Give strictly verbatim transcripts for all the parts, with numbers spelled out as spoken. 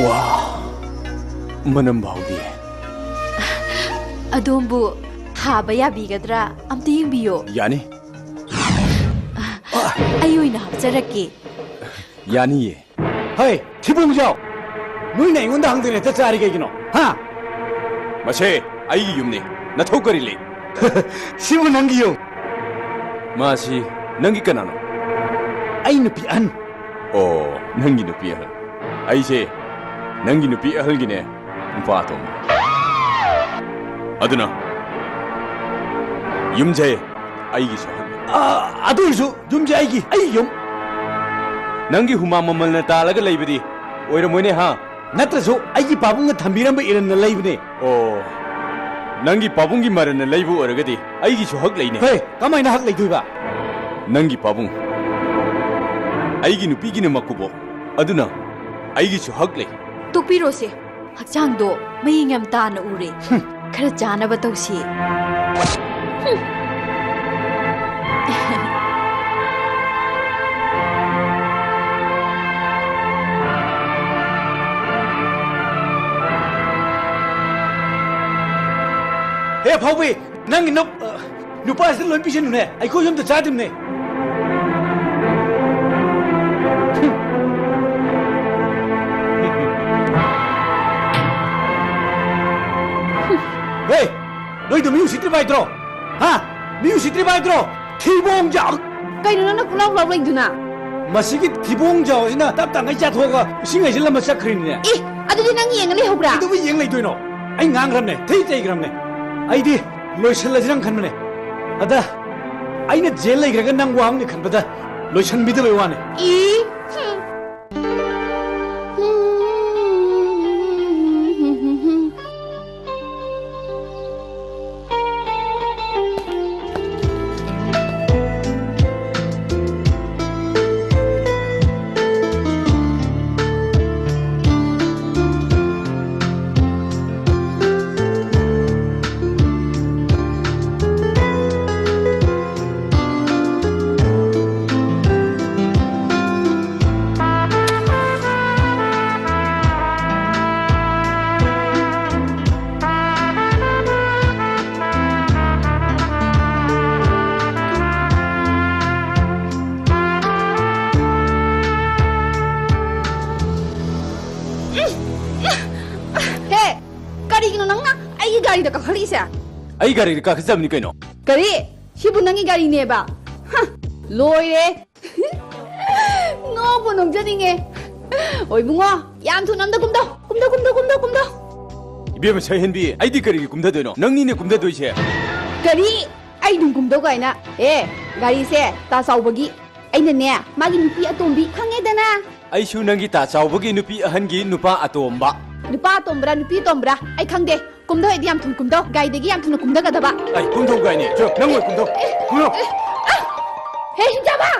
ꯋꯥ, ꯃꯅꯝ ꯐꯥꯎꯗꯦ꯫ ꯑꯗꯣꯝꯕꯨ ꯊꯥꯕ ꯌꯥꯕꯤꯒꯗ꯭ꯔꯥ? ꯑꯝꯇ ꯌꯦꯡꯕꯤꯌꯣ꯫ ꯌꯥꯅꯤ꯫ ꯑꯩ ꯑꯣꯏꯅ ꯍꯥꯞꯆꯔꯛꯀꯦ꯫ ꯌꯥꯅꯤꯌꯦ꯫ ꯍꯩ, ꯊꯤꯕꯣꯡꯖꯥꯎ! ꯅꯣꯏꯅ ꯑꯩꯉꯣꯟꯗ ꯍꯪꯗꯅ ꯍꯦꯛꯇ ꯆꯥꯔꯤ ꯀꯩꯒꯤꯅꯣ? ꯍꯥ? ꯃꯁꯦ ꯑꯩꯒꯤ ꯌꯨꯝꯅꯤ꯫ ꯅꯊꯧ ꯀꯔꯤ ꯂꯩ? ꯁꯤꯕꯨ ꯅꯪꯒꯤ ꯌꯨꯝ? ꯃꯥꯁꯤ ꯅꯪꯒꯤ ꯀꯅꯥꯅꯣ? ꯑꯩ ꯅꯨꯄꯤ ꯑꯍꯟ꯫ ꯑꯣ, ꯅꯪꯒꯤ ꯅꯨꯄꯤ ꯑꯍꯜ꯫ ꯑꯩꯁꯦ ꯅꯪꯒꯤ ꯅꯨꯄꯤ ꯑꯍꯜꯒꯤꯅꯦ, ꯅꯨꯄꯥ ꯑꯇꯣꯝꯕ꯫ ꯑꯗꯨꯅ ꯌꯨꯝꯁꯦ ꯑꯩꯒꯤꯁꯨ ꯍꯛ-, ꯑ, ꯑꯗꯨ ꯑꯣꯏꯔꯁꯨ ꯌꯨꯝꯁꯦ ꯑꯩꯒꯤ, ꯑꯩ ꯌꯨꯝ꯫ ꯅꯪꯒꯤ ꯍꯨꯃꯥꯡ ꯃꯃꯜꯅ ꯇꯥꯜꯂꯒ ꯂꯩꯕꯗꯤ ꯑꯣꯏꯔꯝꯃꯣꯏꯅꯦ, ꯍꯥ? ꯅꯠꯇ꯭ꯔꯁꯨ ꯑꯩꯒꯤ ꯄꯥꯕꯨꯡꯅ ꯊꯝꯕꯤꯔꯝꯕ ꯏꯔꯟꯅ ꯂꯩꯕꯅꯦ꯫ ꯑꯣ, ꯅꯪꯒꯤ ꯄꯥꯕꯨꯡꯒꯤ ꯃꯔꯟꯅ ꯂꯩꯕ ꯑꯣꯏꯔꯒꯗꯤ ꯑꯩꯒꯤꯁꯨ ꯍꯛ ꯂꯩꯅꯦ꯫ ꯍꯦ, ꯀꯃꯥꯏꯅ ꯍꯛ ꯂꯩꯗꯣꯏꯕ? ꯅꯪꯒꯤ ꯄꯥꯕꯨꯡ ꯑꯩꯒꯤ ꯅꯨꯄꯤꯒꯤꯅ ꯃꯀꯨꯕꯣꯛ, ꯑꯗꯨꯅ ꯑꯩꯒꯤꯁꯨ ꯍꯛ ꯂꯩ꯫ ꯇꯣꯛꯄꯤꯔꯣꯁꯦ, ꯍꯛꯆꯥꯡꯗꯣ ꯃꯌꯦꯡ ꯌꯥꯝ ꯇꯥꯅ ꯎꯔꯦ꯫ ꯈꯔ ꯆꯥꯅꯕ ꯇꯧꯁꯤ꯫ ꯍꯦ ꯑꯐꯥꯎꯕꯤ, ꯅꯪꯒꯤ ꯅꯨꯞ-, ꯑ, ꯅꯨꯄꯥꯁꯤꯗ ꯂꯣꯏ ꯄꯤꯁꯤꯟꯅꯨꯅꯦ, ꯑꯩꯈꯣꯏꯁꯨ ꯑꯝꯇ ꯆꯥꯗ꯭ꯔꯤꯕꯅꯦ꯫ ꯍꯦ, ꯅꯣꯏꯗꯣ ꯃꯤ ꯎꯁꯤꯠꯇ꯭ꯔꯤꯕ ꯍꯥꯏꯗ꯭ꯔꯣ? ꯍꯥ? ꯃꯤ ꯎꯁꯤꯠꯇ꯭ꯔꯤꯕ ꯍꯥꯏꯗ꯭ꯔꯣ? ꯊꯤꯕꯣꯡ ꯆꯥ-, ꯀꯩꯅꯣ ꯅꯪꯅ ꯄꯨꯂꯥꯎ ꯄꯨꯂꯥꯎ ꯂꯩꯗꯨꯅ? ꯃꯁꯤꯒꯤ ꯊꯤꯕꯣꯡ ꯆꯥꯎꯁꯤꯅ ꯇꯞ ꯇꯥꯡꯒꯩ ꯆꯥꯊꯣꯛꯑꯒ ꯏꯁꯤꯡ ꯍꯩꯖꯤꯜꯂꯝꯃ ꯆꯠꯈ꯭ꯔꯤꯅꯤꯅꯦ꯫ ꯑꯦ, ꯑꯗꯨꯗꯤ ꯅꯪ ꯌꯦꯡꯉ ꯂꯩꯍꯧꯕ꯭ꯔꯥ? ꯀꯩꯗꯧꯕꯩ ꯌꯦꯡ ꯂꯩꯗꯣꯏꯅꯣ? ꯑꯩ ꯉꯥꯡꯈ꯭ꯔꯕꯅꯦ, ꯊꯤ ꯆꯩꯈ꯭ꯔꯕꯅꯦ꯫ ꯑꯩꯗꯤ ꯂꯣꯏꯁꯤꯜꯂꯁꯤꯔꯪ ꯈꯟꯕꯅꯦ꯫ ꯑꯗ ꯑꯩꯅ ꯖꯦꯜ ꯂꯩꯈ꯭ꯔꯒ ꯅꯪ ꯋꯥꯍꯪꯅꯤ ꯈꯟꯕꯗ ꯂꯣꯏꯁꯤꯟꯕꯤꯗꯕꯩ ꯋꯥꯅꯦ꯫ ꯏ, ꯍꯨꯝ꯫ ꯀꯥꯈꯠꯂꯛꯏꯁꯦ? ꯑꯩ ꯒꯥꯔꯤꯗ ꯀꯥꯈꯠꯆꯕꯅꯤ ꯀꯩꯅꯣ꯫ ꯀꯔꯤ? ꯁꯤꯕꯨ ꯅꯪꯒꯤ ꯒꯥꯔꯤꯅꯦꯕ? ꯍ, ꯂꯣꯏꯔꯦ꯫ ꯅꯣꯛꯄꯨ ꯅꯣꯛꯖꯅꯤꯡꯉꯦ꯫ ꯑꯣ, ꯏꯕꯨꯡꯉꯣ, ꯌꯥꯝ ꯊꯨꯅ ꯑꯝꯇ ꯀꯨꯝꯗꯧ꯫ ꯀꯨꯝꯗꯧ, ꯀꯨꯝꯗꯧ, ꯀꯨꯝꯗꯧ, ꯀꯨꯝꯗꯧ꯫ ꯏꯕꯦꯝꯃ ꯁꯛꯍꯦꯟꯕꯤ, ꯑꯩꯗꯤ ꯀꯔꯤꯒꯤ ꯀꯨꯝꯊꯗꯣꯏꯅꯣ? ꯅꯪꯅꯤꯅꯦ ꯀꯨꯝꯊꯗꯣꯏꯁꯦ꯫ ꯀꯔꯤ? ꯑꯩ ꯑꯗꯨꯝ ꯀꯨꯝꯗꯧ ꯀꯥꯏꯅ? ꯑꯦ, ꯒꯥꯔꯤꯁꯦ ꯇꯥ ꯆꯥꯎꯕꯒꯤ꯫ ꯑꯩꯅꯅꯦ, ꯃꯥꯒꯤ ꯅꯨꯄꯤ ꯑꯇꯣꯝꯕꯤ ꯈꯪꯉꯦꯗꯅ꯫ ꯑꯩꯁꯨ ꯅꯪꯒꯤ ꯇꯥ ꯆꯥꯎꯕꯒꯤ ꯅꯨꯄꯤ ꯑꯍꯟꯒꯤ ꯅꯨꯄꯥ ꯑꯇꯣꯝꯕ꯫ ꯅꯨꯄꯥ ꯑꯇꯣꯝꯕꯔꯥ, ꯅꯨꯄꯤ ꯑꯇꯣꯝꯕꯔꯥ? ꯑꯩ ꯈꯪꯗꯦ꯫ ꯀꯨꯝꯗꯧ, ꯑꯩꯗꯤ ꯌꯥꯝ ꯊꯨꯅ ꯀꯨꯝꯗꯧ꯫ ꯒꯥꯔꯤꯗꯒꯤ ꯌꯥꯝ ꯊꯨꯅ ꯀꯨꯝꯗꯒꯗꯕ꯫ ꯑꯩ ꯀꯨꯝꯗꯧ ꯒꯥꯏꯅꯦ꯫ ꯆꯣ, ꯅꯪ ꯑꯣꯏ ꯀꯨꯝꯗꯧ꯫ ꯀꯨꯝꯗꯧ꯫ ꯍꯦ, ꯍꯤꯡꯆꯥꯕ!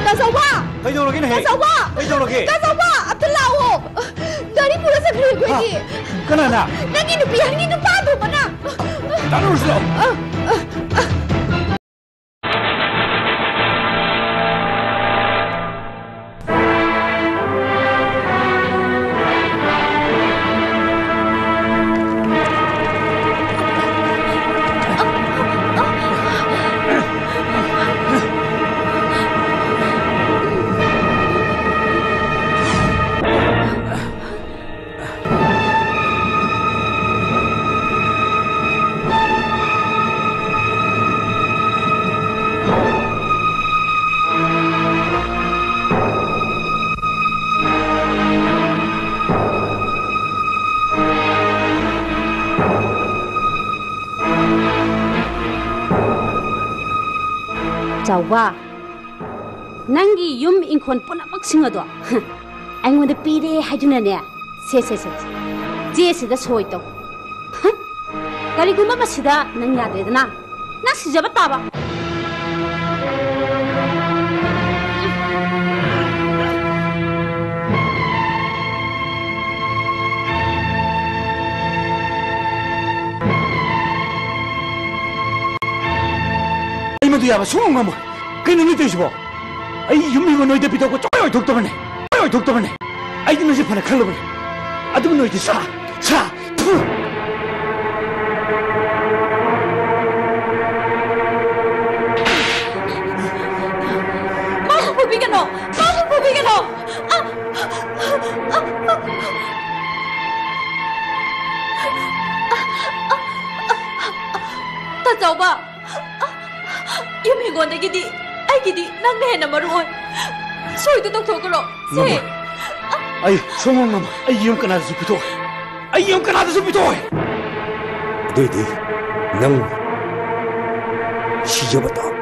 ꯇꯥꯆꯧꯕ! ꯀꯩꯗꯧꯔꯒꯦ ꯅꯦꯍꯦ? ꯇꯥꯆꯧꯕ! ꯀꯩꯗꯧꯔꯒꯦ? ꯇꯥꯆꯧꯕ! ꯑꯝꯇ ꯂꯥꯛꯑꯣ! ꯒꯥꯔꯤ ꯄꯨꯔ ꯆꯠꯈ꯭ꯔꯦ ꯑꯩꯈꯣꯏꯒꯤ꯫ ꯍꯥ? ꯀꯅꯥꯅ? ꯅꯪꯒꯤ ꯅꯨꯄꯤ ꯑꯍꯟꯒꯤ ꯅꯨꯄꯥꯗꯨꯕꯅ! ꯇꯥꯟꯅꯔꯨꯁꯤ ꯂꯥꯛꯑꯣ꯫ ꯑ, ꯑ, ꯑ꯫ ꯆꯥꯎꯕ, ꯅꯪꯒꯤ ꯌꯨꯝ ꯏꯪꯈꯣꯜ ꯄꯨꯝꯅꯃꯛꯁꯤꯡ ꯑꯗꯣ ꯑꯩꯉꯣꯟꯗ ꯄꯤꯔꯦ ꯍꯥꯏꯗꯨꯅꯅꯦ꯫ ꯁꯦ, ꯁꯦ, ꯁꯦ, ꯁꯦ꯫ ꯆꯦꯁꯤꯗ ꯁꯣꯏ ꯇꯧ꯫ ꯍ? ꯀꯔꯤꯒꯨꯝꯕ ꯃꯁꯤꯗ ꯅꯪ ꯌꯥꯗ꯭ꯔꯦꯗꯅ, ꯅꯪ ꯁꯤꯖꯕ ꯇꯥꯕ꯫ ꯌꯥꯕ ꯁꯨꯡꯉꯝ ꯉꯝꯃꯣꯏ꯫ ꯀꯩꯅꯣ ꯅꯣꯏ ꯇꯧꯔꯤꯁꯤꯕꯣ? ꯑꯩ ꯌꯨꯝ ꯃꯤꯕꯨ ꯅꯣꯏꯗ ꯄꯤꯊꯣꯛꯄ ꯁꯨꯡꯑꯣꯏ ꯑꯣꯏꯊꯣꯛꯇꯕꯅꯦ꯫ ꯁꯨꯡꯑꯣꯏ ꯑꯣꯏꯊꯣꯛꯇꯕꯅꯦ꯫ ꯑꯩꯗꯤ ꯅꯣꯏꯁꯦ ꯐꯅ ꯈꯜꯂꯨꯕꯅꯦ꯫ ꯑꯗꯨꯕꯨ ꯅꯣꯏꯗꯤ ꯁꯥ, ꯁꯥ, ꯐꯨ꯫ ꯃꯥꯕꯨ ꯐꯨꯕꯤꯒꯅꯣ! ꯃꯥꯕꯨ ꯐꯨꯕꯤꯒꯅꯣ! ꯇꯥ ꯆꯥꯎꯕ! ꯌꯨꯝ ꯍꯤꯡꯒꯣꯟꯗꯒꯤꯗꯤ ꯑꯩꯒꯤꯗꯤ ꯅꯪꯅ ꯍꯦꯟꯅ ꯃꯔꯨ ꯑꯣꯏ꯫ ꯁꯣꯏꯗꯣ ꯇꯧꯊꯣꯛꯈ꯭ꯔꯣ꯫ ꯁꯦ꯫ ꯉꯝꯃꯣꯏ꯫ ꯑꯩ ꯁꯨꯡꯉꯝ ꯉꯝꯃꯣꯏ꯫ ꯑꯩ ꯌꯨꯝ ꯀꯅꯥꯗꯁꯨ ꯄꯤꯊꯣꯛꯑꯣꯏ꯫ ꯑꯩ ꯌꯨꯝ ꯀꯅꯥꯗꯁꯨ ꯄꯤꯊꯣꯛꯑꯣꯏ꯫ ꯑꯗꯨꯏꯗꯤ ꯅꯪ ꯁꯤꯖꯕ ꯇꯥꯕ꯫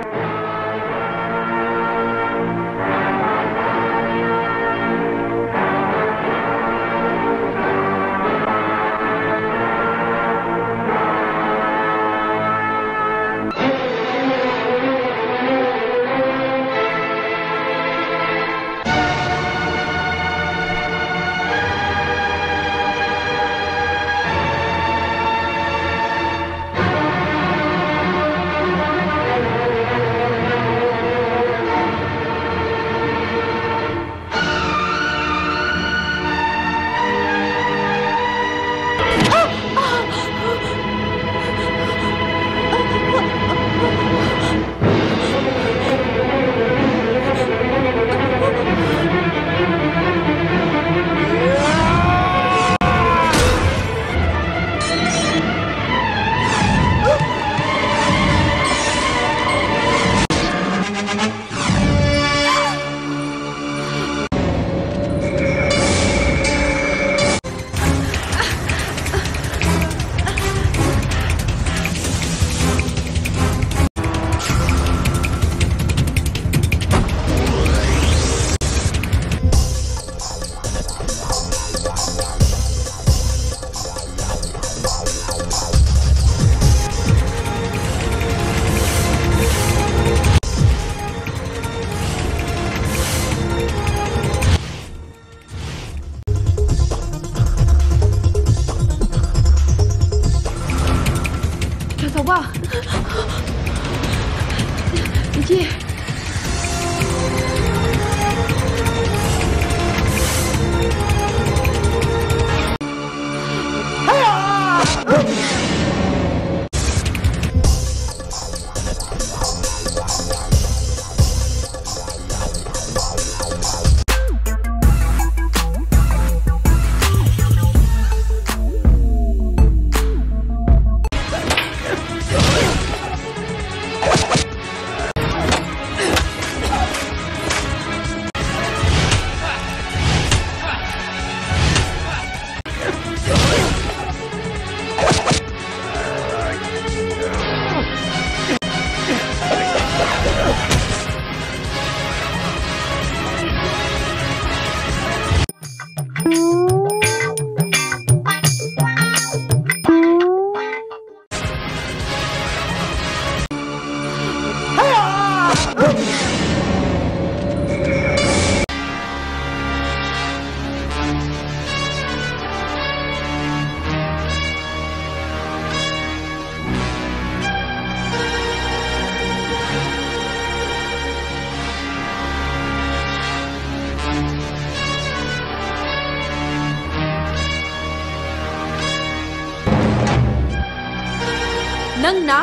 ꯅꯪꯅ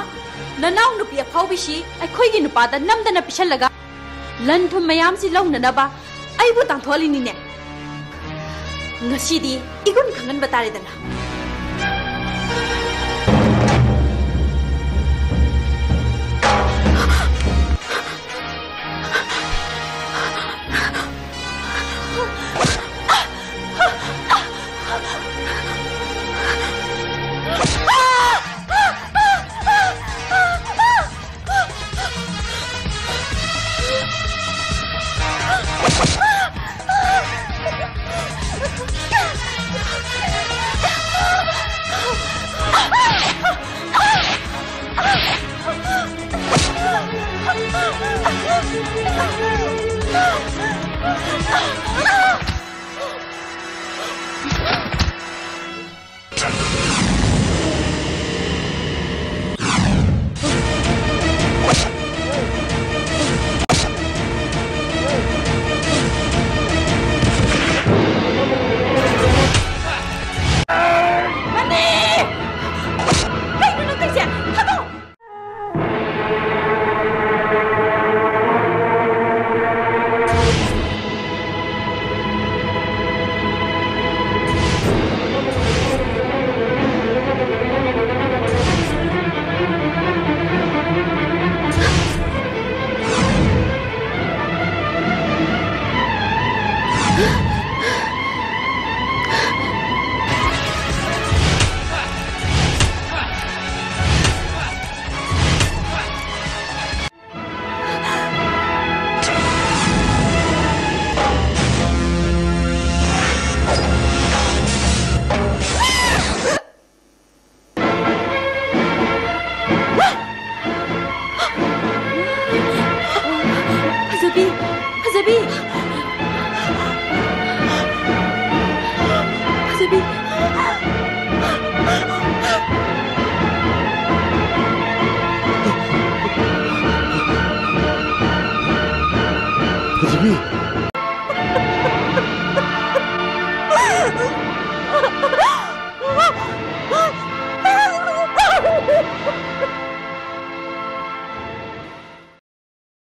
ꯅꯅꯥꯎ ꯅꯨꯄꯤ ꯑꯐꯥꯎꯕꯤꯁꯤ ꯑꯩꯈꯣꯏꯒꯤ ꯅꯨꯄꯥꯗ ꯅꯝꯗꯅ ꯄꯤꯁꯜꯂꯒ ꯂꯟ ꯊꯨꯝ ꯃꯌꯥꯝꯁꯤ ꯂꯧꯅꯅꯕ ꯑꯩꯕꯨ ꯇꯥꯟꯊꯣꯛꯍꯜꯂꯤꯅꯤꯅꯦ꯫ ꯉꯁꯤꯗꯤ ꯏꯒꯨꯟ ꯈꯪꯍꯟꯕ ꯇꯥꯔꯦꯗꯅ꯫ ꯃꯅꯤ! ꯀꯩꯅꯣ ꯅꯪ ꯇꯧꯏꯁꯦ? ꯊꯥꯗꯣꯛ! ꯐꯖꯕꯤ! ꯐꯖꯕꯤ! ꯐꯖꯕꯤ! ꯐꯖꯕꯤ!